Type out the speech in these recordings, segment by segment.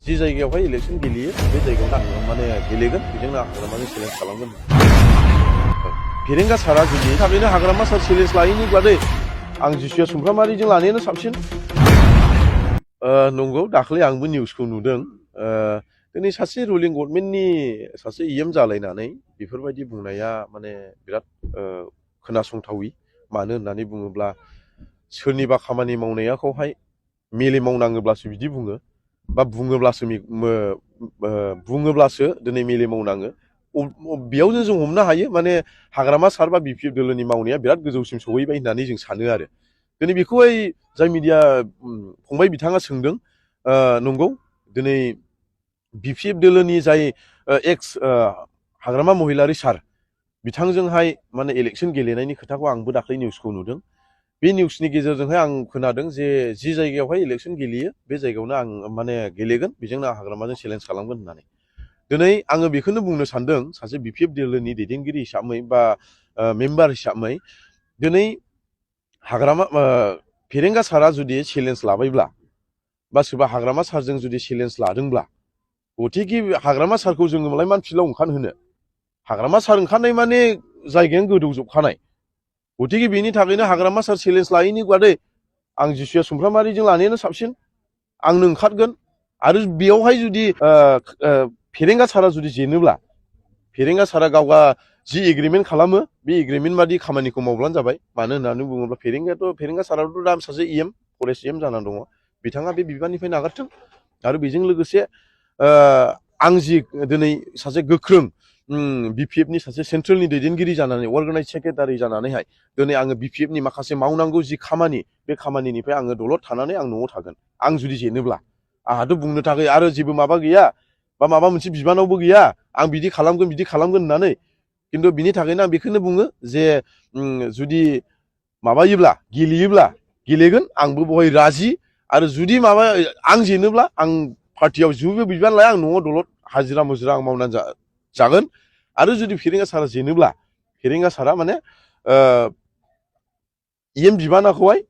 जि जायगायावहाय इलेक्सन गेलेयो बे जायगायावनो आं माने गेलेगोन बेजोंनो हाग्रामाजों चेलेन्ज खालामगोन फेरेंगा सारा जुदि थाबैनो हाग्रामा सार चेलेन्ज लायैनि बादै आं जिसुया सुमफ्रामारिजों लानायानो साबसिन नंगौ दाख्लै आंबो निउसखौ नुदों दिनै सासे रुलिं गभर्नमेन्टनि सासे इएम जालायनानै बेफोरबायदि बुंनाया माने बिराद खोनासंथावि मानो होननानै बुङोब्ला सोरनिबा खामानि मावनायखौहाय मेले मावनाङोब्लासो बिदि बुङो बा बुङोब्लासो दिनै मेले मावनाङो बेयावनो जों हमनो हायो माने हाग्रामा सार बा बिपिएफ दोलोनि मावनाया बिराद गोजौसिम सहैबाय होननानै जों सानो आरो दिनै बेखौहाय जाय मिडिया फंबाय बिथाङा सोंदों नंगौ दिनै बिपिएफ दोलोनि जाय एक्स हाग्रामा महिलारि सार बिथांजोंहाय माने इलेक्सन गेलेनायनि खोथाखौ आंबो दाख्लै निउसखौ नुदों बे निउसनि गेजेरजोंहाय आं खोनादों जे जि जायगायावहाय इलेक्सन गेलेयो बे जायगायावनो आं माने गेलेगोन बेजोंनो आं हाग्रामाजों चेलेन्ज खालामगोन होननानै दिनै आङो बेखौनो बुंनो सानदों सासे बिपिएफ दोलोनि दैदेनगिरि हिसाबै बा मेम्बार हिसाबै दिनै हाग्रामा फेरेंगा सारा जुदि चेलेन्ज लाबायब्ला बा सोरबा हाग्रामा सारजों जुदि चेलेन्ज लादोंब्ला गथिखे हाग्रामा सारखौ जोङो मालाय मान फिल्डआव ओंखारहोनो हाग्रामा सार ओंखारनाय माने जायगायानो गोदौजोबखानाय गथिखे बेनि थाखायनो हाग्रामा सार चेलेन्ज लायैनि बादै आं जिसुया सुमफ्रामारिजों लानायानो साबसिन आंनो ओंखारगोन आरो बेयावहाय जुदि फेरेंगा सारा जुदि जेनोब्ला फेरेंगा सारा गावगा जि एग्रिमेन्ट खालामो बे एग्रिमेन्ट बादि खामानिखौ मावब्लानो जाबाय मानो होननानै बुङोब्ला फेरेंगा साराथ' दा सासे इएम फरेस्ट इएम जानानै दङ बिथाङा बे बिबाननिफ्राय नागारथों आरो बेजों लोगोसे आं जि दिनै सासे गोख्रों बिपिएफनि सासे सेन्ट्रेलनि दैदेनगिरि जानानै अर्गानाइज सेक्रेटारि जानानैहाय दिनै आङो बिपिएफनि माखासे मावनांगौ जि खामानि बे खामानिनिफ्राय आङो दलद थानानै आं न'आव थागोन आं जुदि जेनोब्ला आंहाथ' बुंनो थाखाय आरो जेबो माबा गैया बा माबा मोनसे बिबानावबो गैया आं बिदि खालामगोन होननानै खिन्थु बिनि थाखायनो आं बेखौनो बुङो जे जुदि माबायोब्ला गेलेगोन आंबो बहाय राजि आरो जुदि आं जेनोब्ला आं पार्टियाव जेबो बिबान लाया आं न'आव दलद हाजिरा मुजिरा आं मावनानै जागोन आरो जुदि फेरेंगा सारा जेनोब्ला फेरेंगा सारा माने इएम बिबानाखौहाय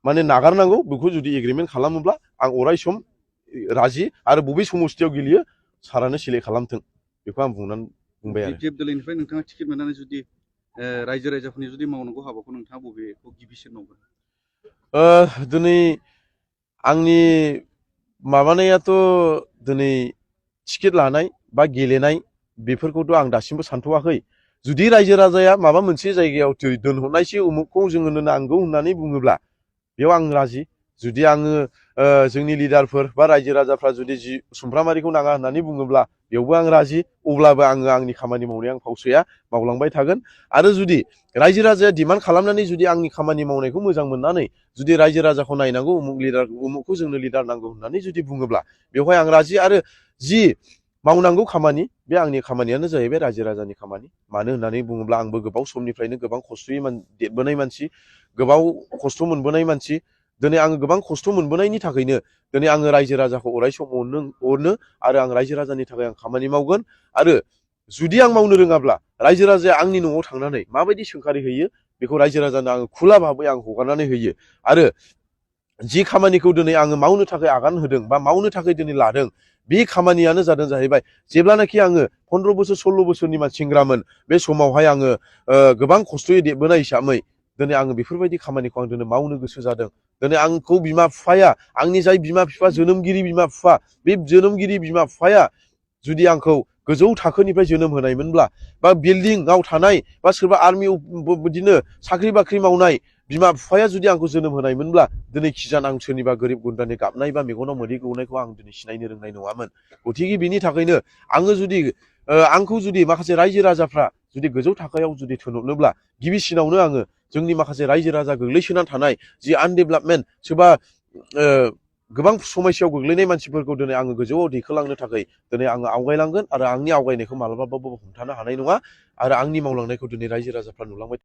माने नागारनांगौ बेखौ जुदि एग्रिमेन्ट खालामोब्ला आं अराय सम राजि आरो बबे समस्थियाव गेलेयो सारानो सिलेक्ट खालामथों बेखौ आं बुंबाय आरो बिपिएफ दोलोनिफ्राय नोंथाङा टिकेट मोननानै जुदि रायजो राजाफोरनि जुदि मावनांगौ हाबाखौ नोंथाङा बबेखौ गिबिसिन मावगोन दिनै आंनि माबानायाथ' दिनै टिकेट लानाय बा गेलेनाय बेफोरखौथ' आं दासिमबो सानथ'वाखै जुदि रायजो राजाया माबा मोनसे जायगायाव दोनहरनायसै उमुखखौ जोङो नांगौ होननानै बुङोब्ला बेयाव आं राजि जुदि आङो जोंनि लिडारफोर बा रायजो राजाफ्रा जुदि जि सुमफ्रामारिखौ नाङा होननानै बुङोब्ला बेयावबो आं राजि अब्लाबो आङो आंनि खामानि मावनाया आं फावसैया मावलांबाय थागोन आरो जुदि रायजो राजाया डिमान्ड खालामनानै जुदि आंनि खामानि मावनायखौ मोजां मोननानै जुदि रायजो राजाखौ नायनांगौ उमुखखौ जोंनो लिडार नांगौ होननानै जुदि बुङोब्ला बेवहाय आं राजि आरो जि मावनांगौ खामानि बे आंनि खामानियानो जाहैबाय रायजो राजानि खामानि मानो होननानै बुङोब्ला आंबो गोबाव समनिफ्रायनो गोबां खस्थ'यै देरबोनाय मानसि गोबाव खस्थ' मोनबोनाय मानसि दिनै आङो गोबां खस्थ' मोनबोनायनि थाखायनो दिनै आङो रायजो राजाखौ अराय सम अनो आरो आं रायजो राजानि थाखाय आं खामानि मावगोन आरो जुदि आं मावनो रोङाब्ला रायजो राजाया आंनि न'आव थांनानै माबायदि सोंखारि होयो बेखौ रायजो राजानो आङो खुला भाबै आं हगारनानै होयो आरो जि खामानिखौ दिनै आङो मावनो थाखाय आगान होदों बा मावनो थाखाय दिनै लादों बे खामानियानो जादों जाहैबाय जेब्लानाखि आङो 15 बोसोर 16 बोसोरनि सेंग्रामोन बे समावहाय आङो गोबां खस्थ'यै देरबोनाय हिसाबै दिनै आङो बेफोरबायदि खामानिखौ आं दिनै मावनो गोसो जादों दिनै आंखौ बिमा बिफाया आंनि जाय बिमा बिफा जोनोमगिरि बिमा बिफा बे जोनोमगिरि बिमा बिफाया जुदि आंखौ गोजौ थाखोनिफ्राय जोनोम होनायमोनब्ला बा बिल्डिंआव थानाय बा सोरबा आर्मियाव बिदिनो साख्रि बाख्रि मावनाय बिमा बिफाया जुदि आंखौ जोनोम होनायमोनब्ला दिनै खिजान आं सोरनिबा गोरिब गुन्द्रानि गाबनाय बा मेगनाव मोदै गौनायखौ आं दिनै सिनायनो रोंनाय नङामोन गथिखे बिनि थाखायनो आङो जुदि आंखौ जुदि माखासे रायजो राजाफ्रा जुदि गोजौ थाखोआव जुदि थिनहरनोब्ला गिबिसिनावनो आङो जोंनि माखासे रायजो राजा गोग्लैसोनानै थानाय जि आनडेभेलपमेन्ट सोरबा गोबां समस्यायाव गोग्लैनाय मानसिफोरखौ दिनै आङो गोजौआव दैखोलांनो थाखाय दिनै आङो आवगायलांगोन आरो आंनि आवगायनायखौ मालाबाबो हमथानो हानाय नङा आरो आंनि मावलांनायखौ दिनै रायजो राजाफ्रा नुलांबाय